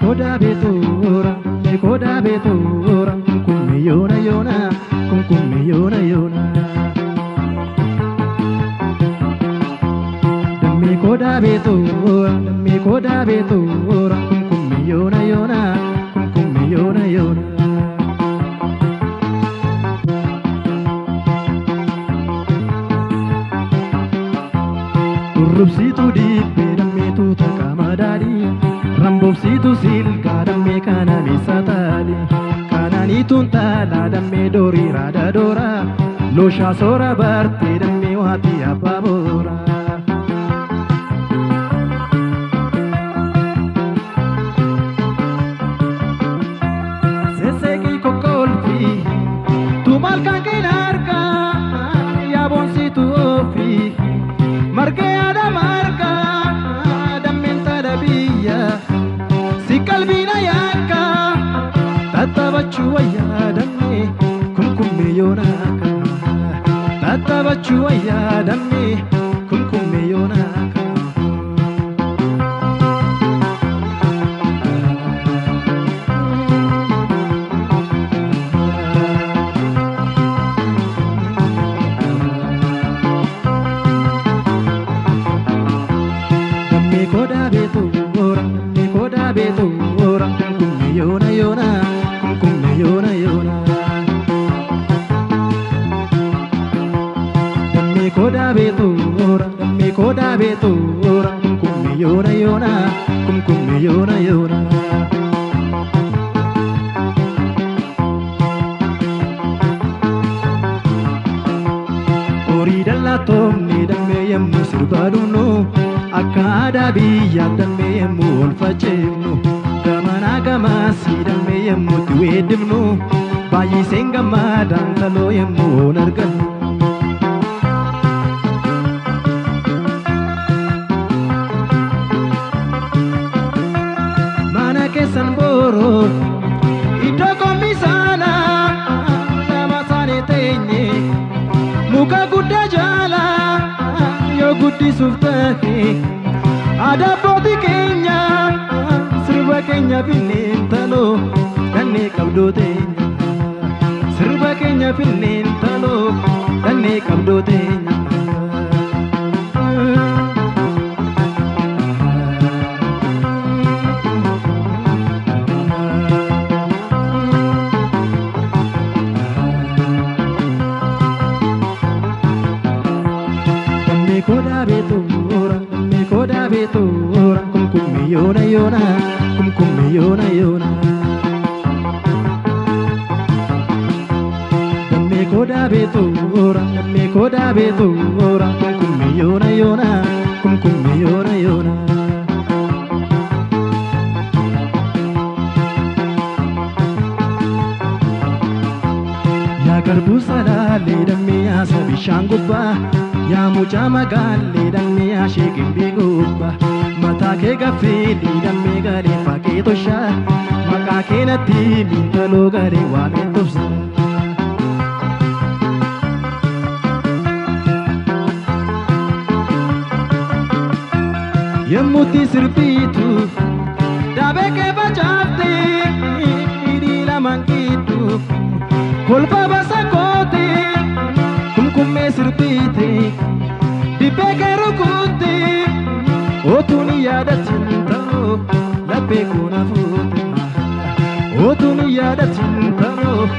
Kodaa beetora, dammee kodaa beetora, kumkumme yoona yoona, kumkumme yoona yoona. Dammee kodaa beetora, dammee kodaa beetora, kumkumme yoona yoona, kumkumme yoona yoona. Urrubsiituu dibbee dammeetu takka daadhii, ramboobsiituu silgaa dammee kana meessa taali. Kanaaniituun taalaa dammee doorii raada doora, looshaa soora bartee dammee waatii abbaa boora. Sesseeqii kokkolfii tumaal kan keenya argaa yaaboonsiitu ofii. Margee adama argaa dammeen tala biyya si qalbiina yaakka tattabachuu wayyaa dammee kumkummee yoonaaka tattabachuu wayyaa dammee kumkummee yoonaaka. Dammee kodaa beetora, dammee kodaa beetora, kumkumme yoona yoona, kumkumme yoona yoona. Dammee kodaa beetora, dammee kodaa beetora, kumkumme yoona yoona, kumkumme yoona yoona. Horii dallaa toomne dammee yemmuu sirbaa dhumnu, akka aadaa biyyaaf dammee yemmuu ol faceefnu, gamanaa gamasii dammee yemmuu itti weeddifnu, baay'iseen gammadaan taloo yemmuu ol argannu. Mana keessan booroo iddoo qommisaana lama isaanii teenye muka guddaa jala yoo guddisuuf tahe aadaa abbootii keenya sirba keenya finneen taloo dhannee qabdoo teenya sirba keenya finneen taloo dhannee qabdoo teenya. Dammee kodaa beetora, dammee kodaa beetora, kumkumme yoona yoona, kumkumme yoona yoona. Dammee kodaa beetora, dammee kodaa beetora, kumkumme yoona yoona, kumkumme yoona yoona. Yaa garbuu salaalee dammee yaasa bishaan gubbaa, yaa mucaa magaalee dammee yaashee gimbii gubbaa, mataa kee gaffeelii dammee galee fakkee toshaa, maqaa kee natti miintaloo galee waameen tobsa. Yemmuutti sirbiitu daabee kee facaaftee hidhii lamaan gidduu kolfa basa koote kumkummee sirbiite dibbee kee rukutte otuun yaadatin ta'oo laphee koo na fuute otuun yaadatin ta'oo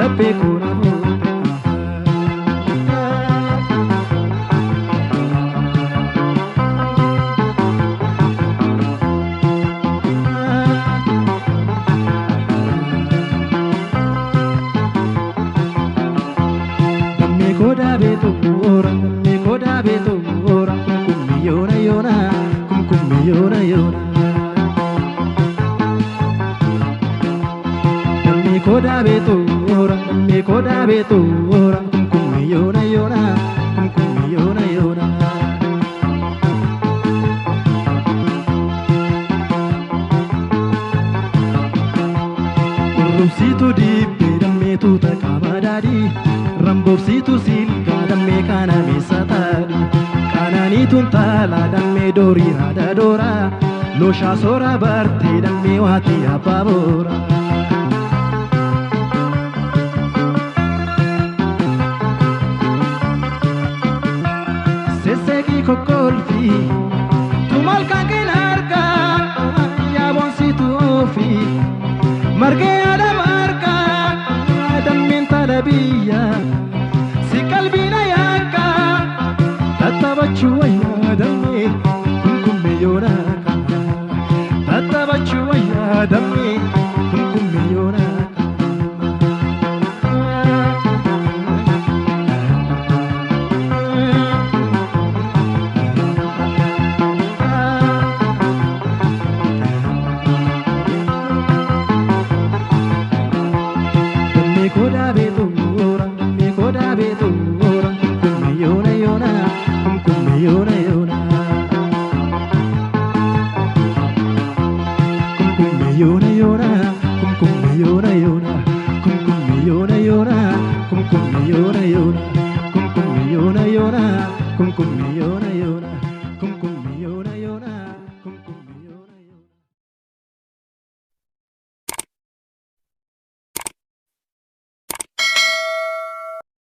laphee koo na fuute. Dammee kodaa beetora, dammee kodaa beetora, kumkumme yoona yoona, kumkumme yoona yoona. Dammee kodaa beetora, dammee kodaa beetora, kumkumme yoona yoona, kumkumme yoona yoona. Urrubsiituu dibbee dammeetu takka daadhii, ramboobsiituu silgaa dammee kana meessa taadhi. Kanaaniituun taalaa dammee doorii raada dooraa, Looshaa soora bartee dammee waatii abbaa boora. Sesseeqii kokkolfii tumal kan keen argaa yaaboonsituu fi margee yaada margaa dammeen taala biyya si qalbiina yaakka tattabachuu wayyaa dammee kumkumme yoona tattabachuu wayyaa dammee kumkumme yoona. Dammee kodaa beetuura, dammee kodaa beetuura, kumkumme yoona yoona, kumkumme yoona.